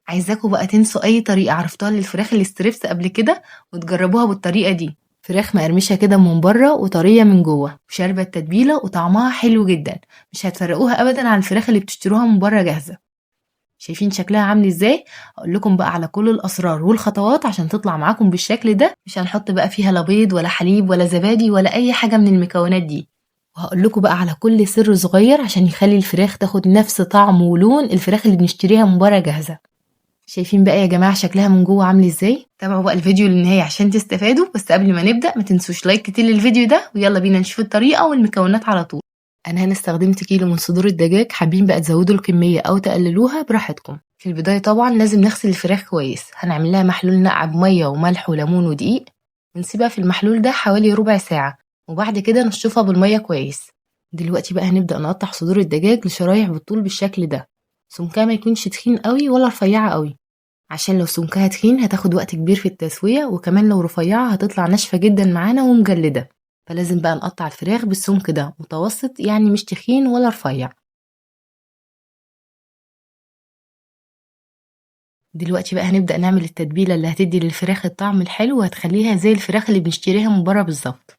عايزاكم بقى تنسوا اي طريقه عرفتوها للفراخ ال strips قبل كده وتجربوها بالطريقة دي. فراخ مقرمشه كده من بره وطريه من جوه، وشاربه التتبيله وطعمها حلو جدا، مش هتفرقوها ابدا عن الفراخ اللي بتشتروها من بره جاهزة. شايفين شكلها عامل ازاي؟ اقول لكم بقى على كل الاسرار والخطوات عشان تطلع معاكم بالشكل ده. مش هنحط بقى فيها لا بيض ولا حليب ولا زبادي ولا اي حاجة من المكونات دي، وهقول لكم بقى على كل سر صغير عشان يخلي الفراخ تاخد نفس طعم ولون الفراخ اللي بنشتريها من بره جاهزة. شايفين بقى يا جماعة شكلها من جوه عامل ازاي؟ تابعوا بقى الفيديو للنهاية عشان تستفادوا. بس قبل ما نبدا ما تنسوش like كتير للفيديو ده، ويلا بينا نشوف الطريقة والمكونات على طول. انا هنا استخدمت كيلو من صدور الدجاج، حابين بقى تزودوا الكمية او تقللوها براحتكم. في البداية طبعا لازم نغسل الفراخ كويس، هنعمل لها محلول نقع بميه وملح وليمون ودقيق، ونسيبها في المحلول ده حوالي ربع ساعة، وبعد كده نشطفها بالمية كويس. دلوقتي بقى هنبدا نقطع صدور الدجاج لشرايح بالطول بالشكل ده، سمكها ما يكونش تخين قوي ولا رفيعة قوي، عشان لو سمكها تخين هتاخد وقت كبير في التسوية، وكمان لو رفيعة هتطلع ناشفة جدا معانا ومجلده. فلازم بقى نقطع الفراخ بالسمك ده متوسط، يعني مش تخين ولا رفيع. دلوقتي بقى هنبدأ نعمل التتبيلة اللي هتدي للفراخ الطعم الحلو وهتخليها زي الفراخ اللي بنشتريها من بره بالظبط.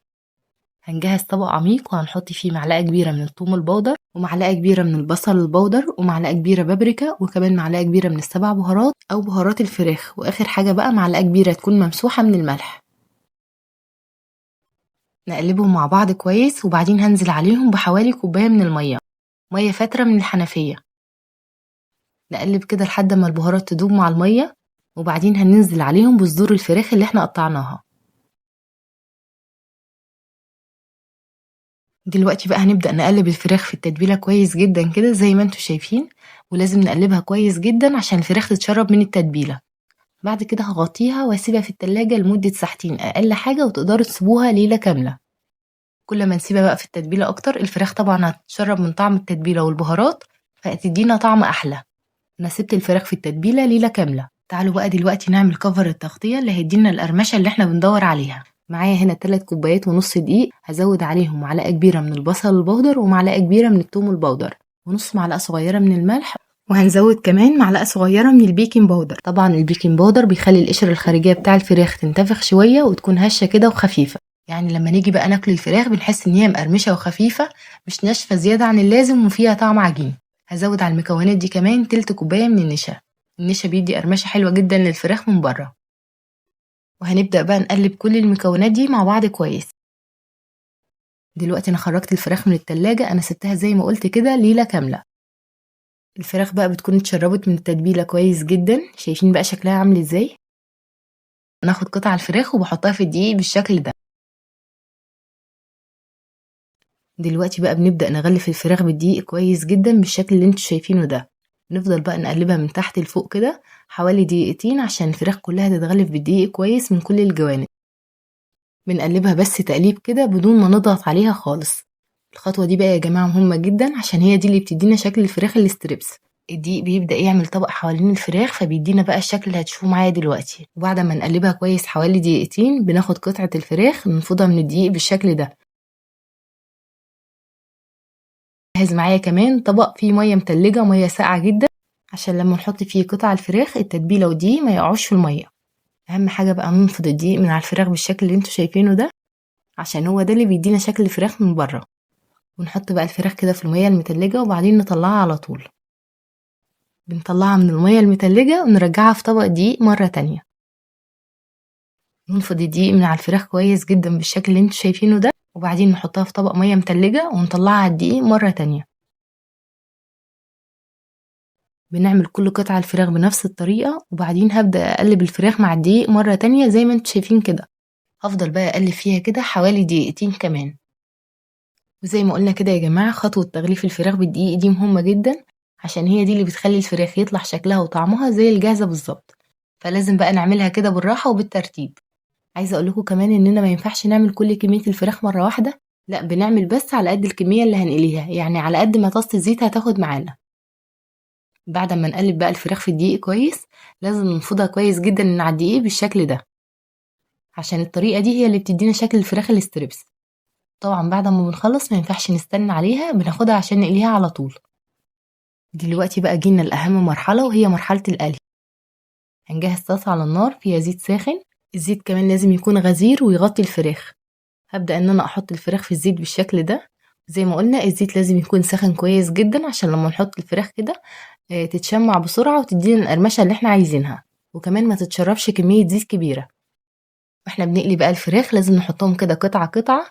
هنجهز طبق عميق وهنحط فيه معلقة كبيرة من الثوم البودر، ومعلقة كبيرة من البصل البودر، ومعلقة كبيرة بابريكا، وكمان معلقة كبيرة من السبع بهارات أو بهارات الفراخ، وآخر حاجة بقى معلقة كبيرة تكون ممسوحة من الملح. نقلبهم مع بعض كويس، وبعدين هنزل عليهم بحوالي كوباية من المية، مية فاترة من الحنفية. نقلب كده لحد ما البهارات تدوب مع المية، وبعدين هننزل عليهم بصدور الفراخ اللي احنا قطعناها. دلوقتي بقى هنبدأ نقلب الفراخ في التتبيلة كويس جدا كده زي ما انتوا شايفين، ولازم نقلبها كويس جدا عشان الفراخ تتشرب من التتبيلة. بعد كده هغطيها واسيبها في التلاجة لمدة ساعتين اقل حاجة، وتقدروا تسيبوها ليلة كاملة. كل ما نسيبها بقى في التتبيلة اكتر الفراخ طبعا هتتشرب من طعم التتبيلة والبهارات، فهتدينا طعم احلى. انا سبت الفراخ في التتبيلة ليلة كاملة. تعالوا بقى دلوقتي نعمل كفر التغطية اللي هيدينا القرمشة اللي احنا بندور عليها. معايا هنا 3 كوبايات ونص دقيق، هزود عليهم معلقة كبيرة من البصل البودر، ومعلقة كبيرة من الثوم البودر، ونص معلقة صغيرة من الملح، وهنزود كمان معلقة صغيرة من ال baking powder. طبعا ال baking powder بيخلي القشرة الخارجية بتاع الفراخ تنتفخ شوية وتكون هشة كده وخفيفة، يعني لما نيجي بقى ناكل الفراخ بنحس ان هي مقرمشة وخفيفة، مش ناشفة زيادة عن اللازم وفيها طعم عجين. هزود على المكونات دي كمان تلت كوباية من النشا، النشا بيدي قرمشة حلوة جدا للفراخ من بره. وهنبدأ بقى نقلب كل المكونات دي مع بعض كويس. دلوقتي انا خرجت الفراخ من التلاجة، انا سبتها زي ما قلت كده ليلة كاملة. الفراخ بقى بتكون اتشربت من التتبيلة كويس جدا، شايفين بقى شكلها عامل ازاي؟ ناخد قطع الفراخ وبحطها في الدقيق بالشكل ده. دلوقتي بقى بنبدأ نغلف الفراخ بالدقيق كويس جدا بالشكل اللي انتوا شايفينه ده. نفضل بقى نقلبها من تحت لفوق كده حوالي دقيقتين عشان الفراخ كلها تتغلف بالدقيق كويس من كل الجوانب. بنقلبها بس تقليب كده بدون ما نضغط عليها خالص. الخطوة دي بقى يا جماعة مهمة جدا عشان هي دي اللي بتدينا شكل الفراخ ال strips. الدقيق بيبدأ يعمل طبق حوالين الفراخ فبيدينا بقى الشكل اللي هتشوفوه معايا دلوقتي. وبعد ما نقلبها كويس حوالي دقيقتين بناخد قطعة الفراخ ننفضها من الدقيق بالشكل ده. جهز معايا كمان طبق فيه مية متلجة، مية ساقعة جدا، عشان لما نحط فيه قطع الفراخ التتبيلة والدقيق ما يقعوش في المية. اهم حاجة بقى ننفض الدقيق من على الفراخ بالشكل اللي انتوا شايفينه ده، عشان هو ده اللي بيدينا شكل الفراخ من بره. ونحط بقى الفراخ كده في المية المتلجة وبعدين نطلعها على طول. بنطلعها من المية المتلجة ونرجعها في طبق دقيق مرة تانية. ننفض الدقيق من على الفراخ كويس جدا بالشكل اللي انتوا شايفينه ده، وبعدين نحطها في طبق مية متلجة ونطلعها على الدقيق مرة تانية. بنعمل كل قطعة الفراخ بنفس الطريقة، وبعدين هبدأ أقلب الفراخ مع الدقيق مرة تانية زي ما انتوا شايفين كده. هفضل بقى أقلب فيها كده حوالي دقيقتين كمان. وزي ما قلنا كده يا جماعة خطوة تغليف الفراخ بالدقيق دي مهمة جدا، عشان هي دي اللي بتخلي الفراخ يطلع شكلها وطعمها زي الجاهزة بالظبط، فلازم بقى نعملها كده بالراحة وبالترتيب. عايزة اقول لكم كمان اننا ما ينفعش نعمل كل كمية الفراخ مرة واحدة، لا بنعمل بس على قد الكمية اللي هنقليها، يعني على قد ما طاسة الزيت هتاخد معانا. بعد ما نقلب بقى الفراخ في الدقيق كويس لازم ننفضها كويس جدا من على الدقيق بالشكل ده، عشان الطريقة دي هي اللي بتدينا شكل الفراخ ال strips. طبعا بعد ما بنخلص ما ينفعش نستنى عليها، بناخدها عشان نقليها على طول. دلوقتي بقى جينا لأهم مرحلة وهي مرحلة القلي. هنجهز طاسة على النار فيها زيت ساخن، الزيت كمان لازم يكون غزير ويغطي الفراخ. هبدأ ان انا احط الفراخ في الزيت بالشكل ده. زي ما قلنا الزيت لازم يكون ساخن كويس جدا عشان لما نحط الفراخ كده تتشمع بسرعة وتدينا القرمشة اللي احنا عايزينها، وكمان ما تتشربش كمية زيت كبيرة. واحنا بنقلي بقى الفراخ لازم نحطهم كده قطعة قطعة،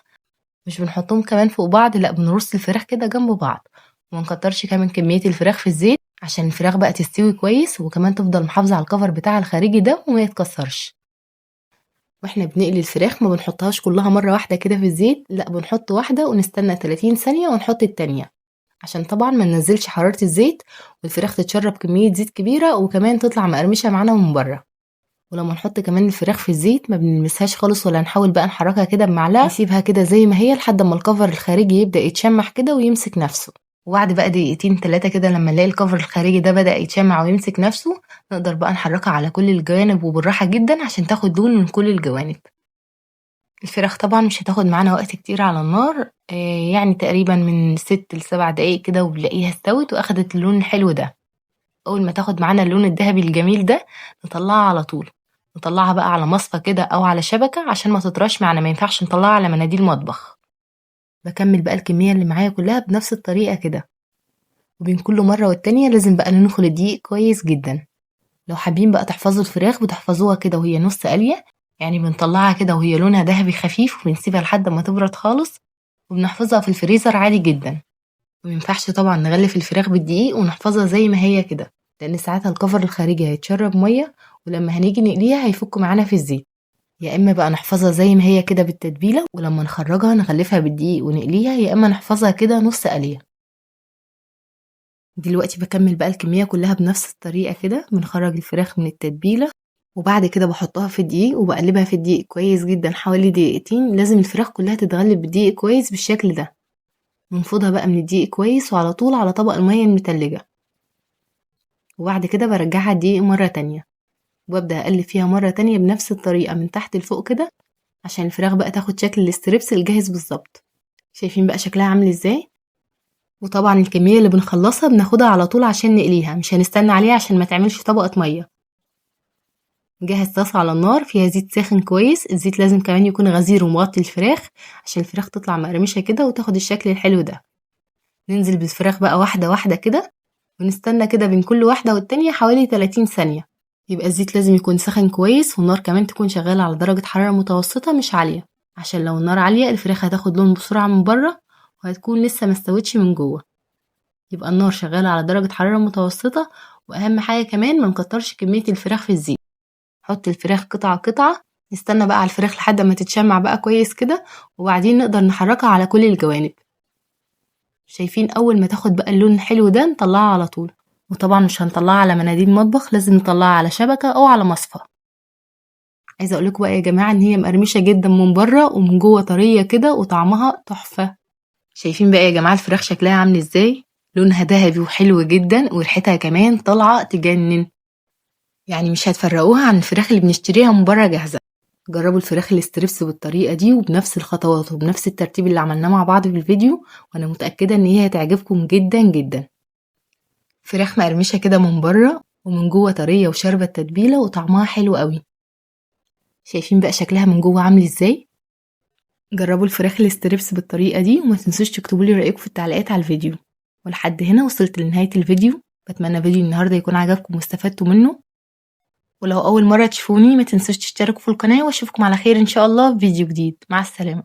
مش بنحطهم كمان فوق بعض، لا بنرص الفراخ كده جنب بعض، وما نكترش كمان كمية الفراخ في الزيت عشان الفراخ بقى تستوي كويس، وكمان تفضل محافظة على الكفر بتاعها الخارجي ده وما يتكسرش. واحنا بنقلي الفراخ ما بنحطهاش كلها مرة واحدة كده في الزيت، لا بنحط واحدة ونستنى 30 ثانية ونحط التانية، عشان طبعا ما ننزلش حرارة الزيت والفراخ تتشرب كمية زيت كبيرة وكمان تطلع مقرمشة معانا من بره. ولما نحط كمان الفراخ في الزيت ما بنلمسهاش خالص ولا نحاول بقى نحركها كده بمعلقة، نسيبها كده زي ما هي لحد ما الكفر الخارجي يبدأ يتشمع كده ويمسك نفسه. وبعد بقى دقيقتين 3 كده لما نلاقي الكفر الخارجي ده بدأ يتشمع ويمسك نفسه، نقدر بقى نحركها على كل الجوانب وبالراحة جدا عشان تاخد لون من كل الجوانب. الفراخ طبعا مش هتاخد معانا وقت كتير على النار، يعني تقريبا من 6 ل7 دقايق كده وبنلاقيها استوت واخدت اللون الحلو ده. اول ما تاخد معانا اللون الذهبي الجميل ده نطلعها على طول، نطلعها بقى على مصفى كده او على شبكة عشان ما تطرش معانا، ما ينفعش نطلعها على مناديل مطبخ. بكمل بقى الكمية اللي معايا كلها بنفس الطريقة كده، وبين كل مرة والتانية لازم بقى ننخل الدقيق كويس جدا. لو حابين بقى تحفظوا الفراخ بتحفظوها كده وهي نص قالية، يعني بنطلعها كده وهي لونها ذهبي خفيف وبنسيبها لحد ما تبرد خالص، وبنحفظها في الفريزر عادي جدا. ومينفعش طبعا نغلف الفراخ بالدقيق ونحفظها زي ما هي كده، لان ساعتها الكفر الخارجي هيتشرب مية ولما هنيجي نقليها هيفك معانا في الزيت. يا اما بقى نحفظها زي ما هي كده بالتتبيله ولما نخرجها نغلفها بالدقيق ونقليها، يا اما نحفظها كده نص قليه. دلوقتي بكمل بقى الكمية كلها بنفس الطريقة كده، بنخرج الفراخ من التتبيله وبعد كده بحطها في الدقيق وبقلبها في الدقيق كويس جدا حوالي دقيقتين. لازم الفراخ كلها تتغلب بالدقيق كويس بالشكل ده. بنفضها بقى من الدقيق كويس وعلى طول على طبق المية المتلجه، وبعد كده برجعها الدقيق مرة تانية وابدا اقلب فيها مرة تانية بنفس الطريقة من تحت لفوق كده عشان الفراخ بقى تاخد شكل ال strips الجاهز بالظبط. شايفين بقى شكلها عامل ازاي؟ وطبعا الكمية اللي بنخلصها بناخدها على طول عشان نقليها، مش هنستنى عليها عشان ما تعملش طبقه مية. نجهز طاسه على النار فيها زيت ساخن كويس، الزيت لازم كمان يكون غزير ومغطي الفراخ عشان الفراخ تطلع مقرمشه كده وتاخد الشكل الحلو ده. ننزل بالفراخ بقى واحدة واحدة كده ونستنى كده بين كل واحدة والتانية حوالي 30 ثانية. يبقى الزيت لازم يكون سخن كويس والنار كمان تكون شغالة على درجه حرارة متوسطه مش عالية، عشان لو النار عالية الفراخ هتاخد لون بسرعة من بره وهتكون لسه ما استوتش من جوه. يبقى النار شغالة على درجه حرارة متوسطه، واهم حاجة كمان ما نكترش كمية الفراخ في الزيت. نحط الفراخ قطعه قطعه، نستنى بقى على الفراخ لحد ما تتشمع بقى كويس كده، وبعدين نقدر نحركها على كل الجوانب. شايفين اول ما تاخد بقى اللون الحلو ده نطلعها على طول. وطبعا مش هنطلعها على مناديل مطبخ، لازم نطلعها على شبكة او على مصفى. عايزه اقول لكم بقى يا جماعة ان هي مقرمشه جدا من بره ومن جوه طرية كده وطعمها تحفة. شايفين بقى يا جماعة الفراخ شكلها عامل ازاي؟ لونها ذهبي وحلو جدا وريحتها كمان طالعه تجنن، يعني مش هتفرقوها عن الفراخ اللي بنشتريها من بره جاهزة. جربوا الفراخ ال strips بالطريقة دي وبنفس الخطوات وبنفس الترتيب اللي عملناه مع بعض في الفيديو، وانا متاكدة ان هي هتعجبكم جدا جدا. فراخ مقرمشه كده من بره ومن جوه طرية وشاربه التتبيله وطعمها حلو قوي. شايفين بقى شكلها من جوه عامل ازاي؟ جربوا الفراخ ال strips بالطريقة دي وما تنسوش تكتبوا لي رايكم في التعليقات على الفيديو. ولحد هنا وصلت لنهاية الفيديو، بتمنى فيديو النهارده يكون عجبكم واستفدتوا منه. ولو اول مرة تشوفوني ما تنسوش تشتركوا في القناة، واشوفكم على خير ان شاء الله في فيديو جديد. مع السلامة.